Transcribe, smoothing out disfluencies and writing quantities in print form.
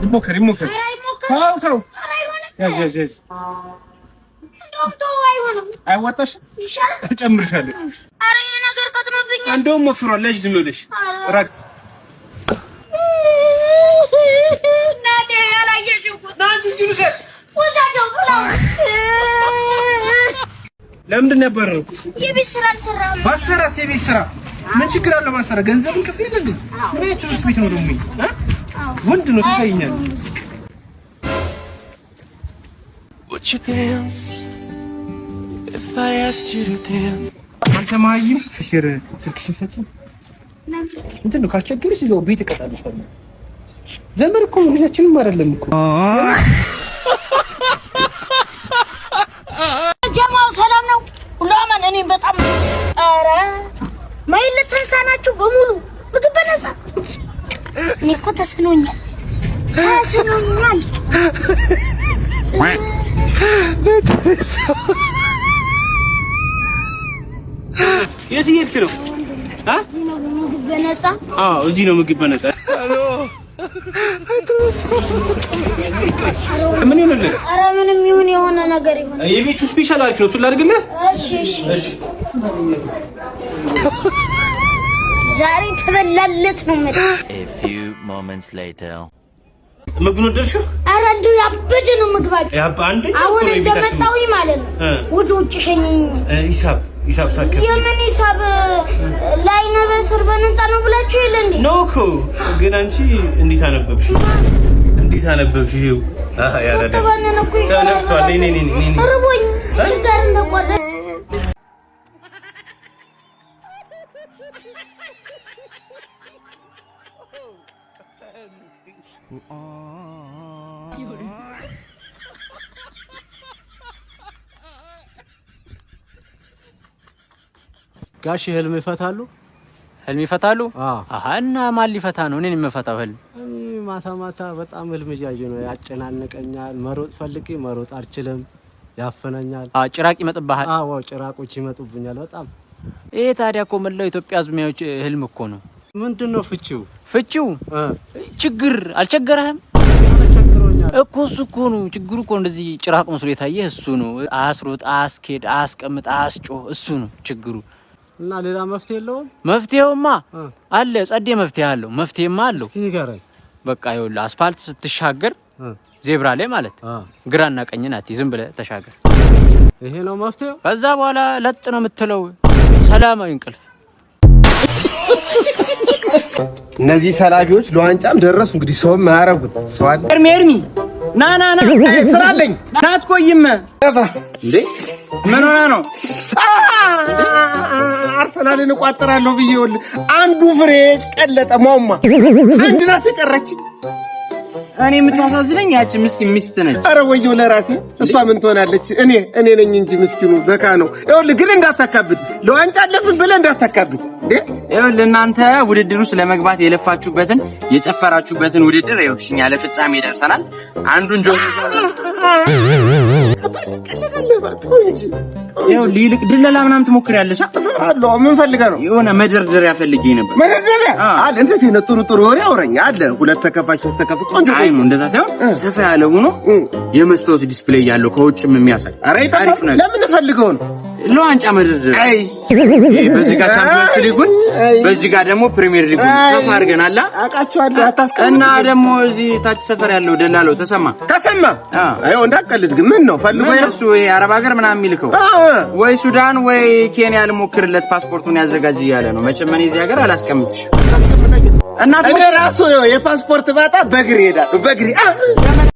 ይሞከር ይሞከር። ኧረ አይሞከርም። ተው ተው። ኧረ አይሆንም። ያዝ ያዝ ያዝ። እንደውም ተው፣ አይሆንም። አይዋጣሽም? ይሻላል። እጨምርሻለሁ። ኧረ ይሄ ነገር ቀጥኖብኛል። እንደውም ወፍሯል። ያዥ ዝም ብለሽ ራቅ። እናቴ ያላየሽው እኮ። ና እንጂ እንጂ ውሰድ። ውሰደው ብላው። ለምንድን ነው ያባረረው? የቤት ስራ አልሰራህም። ባሰራስ የቤት ስራ ምን ችግር አለው? ባሰራ ገንዘቡን ከፍል የለ እንዴ? ምን አይነት ትምህርት ቤት ነው ደግሞ ይሄ? እ? ወንድ ነው ታሳይኛለህ። Would you dance if I asked you to dance? አንተ መሀይም share ስልክሽን ሰጪኝ። እንትን ነው ካስቸገረሽ ይዘው ቤት እቀጣልሻለሁ። ዘመድ እኮ ነው ልጃችንም አይደለም እኮ። ጀማው ሰላም ነው ሁሉ አማን። እኔ በጣም ኧረ ማይል ተንሳናችሁ በሙሉ ምግብ በነፃ። እኔ እኮ ተስኖኛል ተስኖኛል። የት እየሄድክ ነው? አ? ምግብ በነፃ። አዎ እዚህ ነው ምግብ በነፃ። ምን ይሆንልህ? ኧረ ምንም ይሁን የሆነ ነገር ይሁን። የቤቱ special አሪፍ ነው። እሱን ላድርግልህ? እሺ እሺ። ዛሬ ተበላለት ነው የምልህ። A few moments later. ምግቡን ወደድሽው? ኧረ እንደው ያበደ ነው ምግባችሁ። አንደኛ እኮ አሁን ነው የቤታችን እንደመጣሁኝ ማለት ነው ወደ ውጭ ሸኘኝ። ሂሳብ ሂሳብ ሳከ የምን ሂሳብ ለዓይነ በስር በነፃ ነው ብላችሁ የለ እንዴ? ነው እኮ ግን አንቺ እንዴት አነበብሽ? እንዴት አነበብሽ? ይኸው አሃ ያረዳ ተባነነ እኮ ይቀራል። ተነክቷል። ነይ ነይ ነይ ነይ ነይ። እርቦኝ ጋር እንደቋለ ጋሽ ህልም ይፈታሉ? ህልም ይፈታሉ? አዎ። አሀ እና ማን ሊፈታ ነው? እኔን የምፈታው ህልም። እኔ ማታ ማታ በጣም ህልም እያየሁ ነው፣ ያጨናንቀኛል። መሮጥ ፈልጌ መሮጥ አልችልም፣ ያፍነኛል። ጭራቅ ይመጥብሃል። አዎ ጭራቆች ይመጡብኛል በጣም። ይሄ ታዲያ እኮ መላው ኢትዮጵያ ህዝብ የሚያየው ህልም እኮ ነው። ምንድን ነው ፍቺው? ፍቺው ችግር አልቸገረህም ቸግሮኛል እኮ እሱ እኮ ነው ችግሩ እኮ እንደዚህ ጭራቅ መስሎ የታየህ እሱ ነው። አያስሮጥ፣ አያስኬድ፣ አያስቀምጥ፣ አያስጮህ እሱ ነው ችግሩ። እና ሌላ መፍትሄ የለውም? መፍትሄውማ አለ፣ ጸዴ መፍትሄ አለው። መፍትሄማ አለው። እስኪ ንገረኝ። በቃ ይኸውልህ አስፋልት ስትሻገር ዜብራ ላይ ማለት ግራና ቀኝን አትይ፣ ዝም ብለህ ተሻገር። ይሄ ነው መፍትሄው? ከዛ በኋላ ለጥ ነው የምትለው፣ ሰላማዊ እንቅልፍ። እነዚህ ሰላቢዎች ለዋንጫም ደረሱ። እንግዲህ ሰውም አያረጉት ሰው አለ። ኤርሚ ኤርሚ ና ና ና፣ ስራ አለኝ። ና አትቆይም እንዴ? ምን ሆነ ነው? አርሰናልን እቋጥራለሁ ብዬ ይኸውልህ አንዱ ፍሬ ቀለጠ። ሟሟ አንድ ናት የቀረች። እኔ የምታሳዝነኝ ያቺ ምስኪን ሚስት ነች። አረ ወየው ለራሴ። እሷ ምን ትሆናለች? እኔ እኔ ነኝ እንጂ ምስኪኑ በካ ነው። ይኸውልህ ግን እንዳታካብድ፣ ለዋንጫ አለፍን ብለህ እንዳታካብድ እንዴ። ይኸውልህ እናንተ ውድድር ውስጥ ለመግባት የለፋችሁበትን የጨፈራችሁበትን ውድድር ይኸው እኛ ለፍጻሜ ደርሰናል። አንዱን ጆሮ ይኸውልህ ይልቅ ድለላ ምናምን ትሞክሪያለሽ? እሰራለሁ። ምን ፈልገህ ነው? የሆነ መደርደሪያ ፈልጌ ነበር። መደርደሪያ አለ። እንደዚህ ነው ጥሩ ጥሩ ወሬ አውረኝ አለ። ሁለት ተከፋች ሶስት ተከፋች ቆንጆ አይ ነው እንደዛ ሳይሆን ሰፋ ያለ ሆኖ የመስታወት display ያለው ከውጭም የሚያሳይ ኧረ አሪፍ ነገር። ለምን ፈልገው ነው? ለዋንጫ መደርደሪያ። አይ በዚህ ጋር ቻምፒዮንስ ሊጉን በዚህ ጋር ደግሞ ፕሪሚየር ሊጉን ሰፋ አድርገናል። አውቃቸዋለሁ። አታስቀምጥ። እና ደግሞ እዚህ ታች ሰፈር ያለው ደላለው ተሰማ ተሰማ አይ እንዳትቀልድ ግን ምን ነው ፈልጎ ምን እሱ ይሄ አረብ ሀገር ምናምን የሚልከው ወይ ሱዳን ወይ ኬንያ ልሞክርለት ፓስፖርቱን ያዘጋጅ እያለ ነው። መቼም እኔ እዚህ ሀገር አላስቀምጥሽ እና እኔ ራሱ የፓስፖርት ባጣ በእግሬ እሄዳለሁ በእግሬ።